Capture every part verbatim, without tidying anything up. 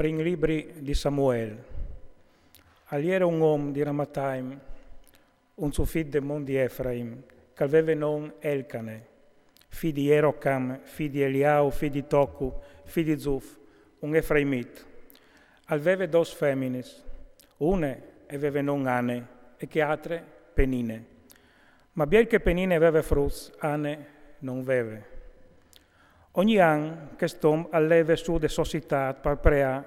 Prin libri di Samuel. Al jere un om di Ramataim, un zufit de mont di Efraim, che al veve non Elcane, fi di Erocam, fi di Eliau, fi di Tocu, fi di Zuf, un efraimit. Al veve dos feminis, une e veve non Ane, e che altre Penine. Ma biel che Penine e veve fruts, Ane non veve. Ogni an chest om al leve su de so citât par preâ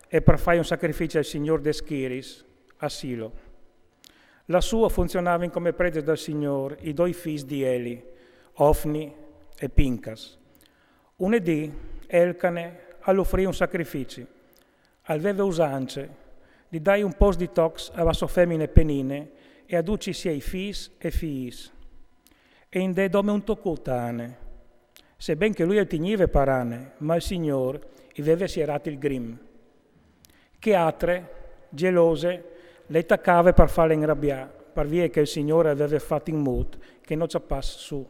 e par fâi un sacrifici al Signôr des schiris a Silo. Lassù a funzionavin come predis dal Signôr i doi fîs di Eli, Ofni e Pincas. Une dì Elcane al ufrì un sacrifici. Al veve usance di dâi un pôc di tocs a la so femine Penine e a ducj i siei fîs e fiis. E i 'nd è dome un tocut a Ane. Seben che lui al tignive par Ane, ma il Signôr i veve sierât il grim. Chê altre, gelose, le tacave par fâle inrabiâ, par vie che il Signôr al veve fat in mût che no cjapàs su.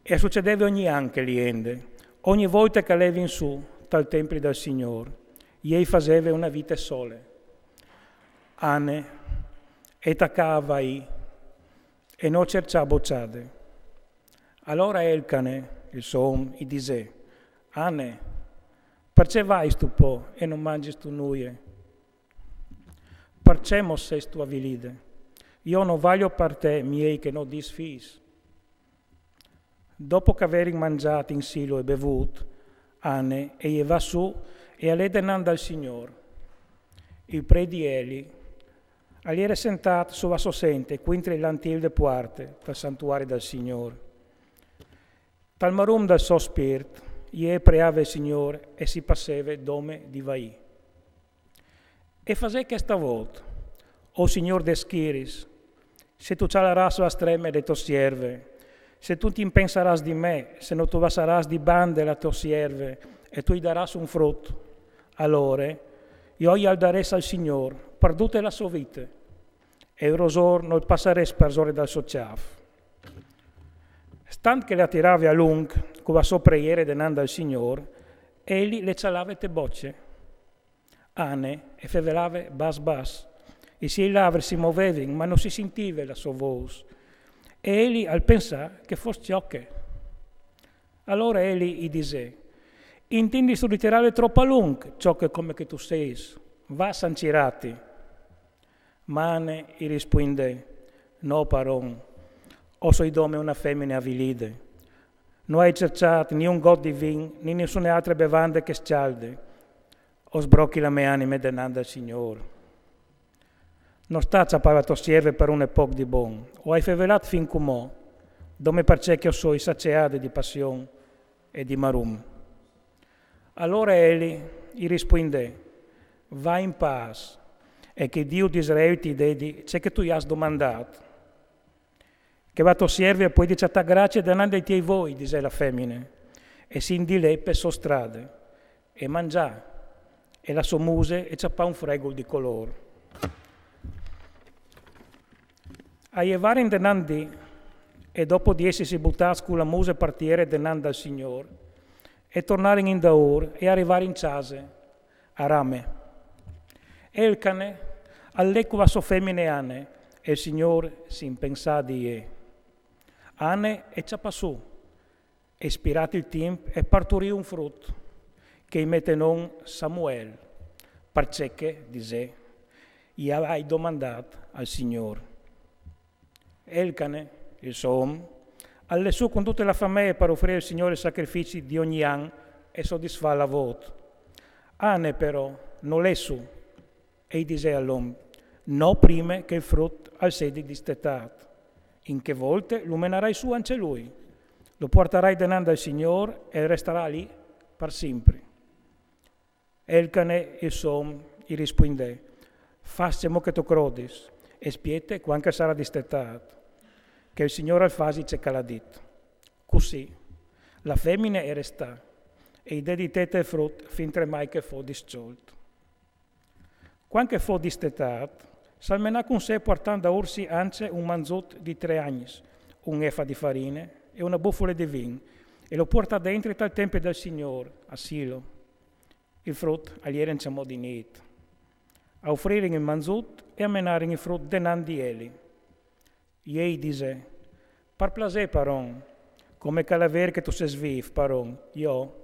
E al sucedeve ogni an chê liende, ogni volte che a levin su tal templi dal Signôr, jê i faseve une vite sole. Ane e tacà a vaî e no cerçà bocjade. Alore Elcane, il so om, i disè: Ane, parcè vaistu po e no mangjistu nuie? Parcè mo sêstu avilide? Jo no vajo par te miei che no dîs fîs. Dopo che a verin mangjât in Silo e bevût, Ane e je va su e al è denant dal Signôr. Il predi Eli al jere sentât su la so sente cuintri il lantîl de puarte tal santuari dal Signôr. Tal marum dal so spirt, jê e preave il Signôr e si passeve dome di vaî. E fasè chesta vot, o Signôr des schiris, se tu cjalarâs la streme de tô sierve, se tu ti impensarâs di me, se no tu lassarâs di bande la tô sierve e tu i darâs un frut, alore jo i al darès al Signôr par dute la sô vite, e il rosôr nol passarès parsore dal so cjâf. Stant che le tirave a lunc cu la sô preiere denant dal Signôr, Eli le cjalave te bocje. Ane e fevelave bas bas. I siei lavri si movevin, ma no si sintive la sô vôs. E Eli al pensà che e fos cjoche. Alore Eli i disè: Intindistu di tirâle trop a lunc, cjoche come che tu sês? Va, sancirâti. Ma Ane i rispuindè: No, paron, o soi dome une femine avilide. No ai cerçât ni un got di vin, ni nissune altre bevande che scjalde. O sbrochi la mê anime denant dal Signôr. No sta a cjapâ la tô sierve par une pôc di bon. O ai fevelât fin cumò, dome parcè che o soi saceade di passion e di marum. Alore Eli i rispuindè: Va in pâs, e che Diu di Israel ti dedi ce che tu i âs domandât. Che la tô sierve e puedi cjatâ gracie denant dai tiei voi, disè la femine, e si 'ndilè pe sô strade, e mangjà, e la sô muse e cjapà un fregul di colôr. A jevarin denant di, e dopo di jessi butâts cu la muse par tiere denant dal Signôr, e tornarin indaûr e a rivarin in cjase, a Rame. Elcane al lè cu la sô femine Ane, e il Signôr si impensà di jê. Ane e cjapà su, e spirât il timp e parturì un frut, che i metè non Samuel, parcè che, disè, i ai domandât al Signôr. Elcane, il so om, al lè su cun dute la famee par ufrî al Signôr il sacrifici di ogni an e sodisfâ la vot. Ane però no lè su, e i disè al om: No prime che il frut al sedi distetât. In chê volte lu menarai su ancje lui, lu puartarai denant dal Signôr e al restarà li par simpri. Elcane, il so om, i rispuindè: Fâs cemût che tu crodis, e spiete cuant che al sarà distetât, che il Signôr al fasi ce che al à dit. Cussì la femine e restà, e i deditè il frut fintremai che fo discjolt. Cuant che fo distetât, se'l menà cun se puartant daûr si ancje un manzut di trê agns, un efa di farine e une bufule di vin, e lu puartà dentri tal templi dal Signôr, a Silo. Il frut al jere encjamò dinît. A ufririn il manzut e a menarin il frut denant di eli. Jê i disè: Par plasê, paron, come che al è vêr che tu sês vîf, paron, jo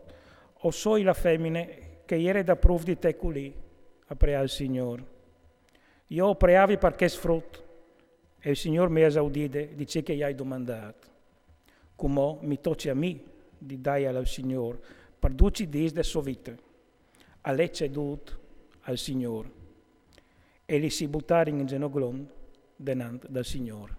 o soi la femine che e jere dapruf di te culì a preâ il Signôr. Jo o preavi par chest frut, e il Signôr mi à esaudide di ce che i ai domandât. Cumò mi toce a mi di daial al Signôr par ducj i dîs de sô vite. Al è cedût al Signôr. E li si butarin in zenoglon denant dal Signôr.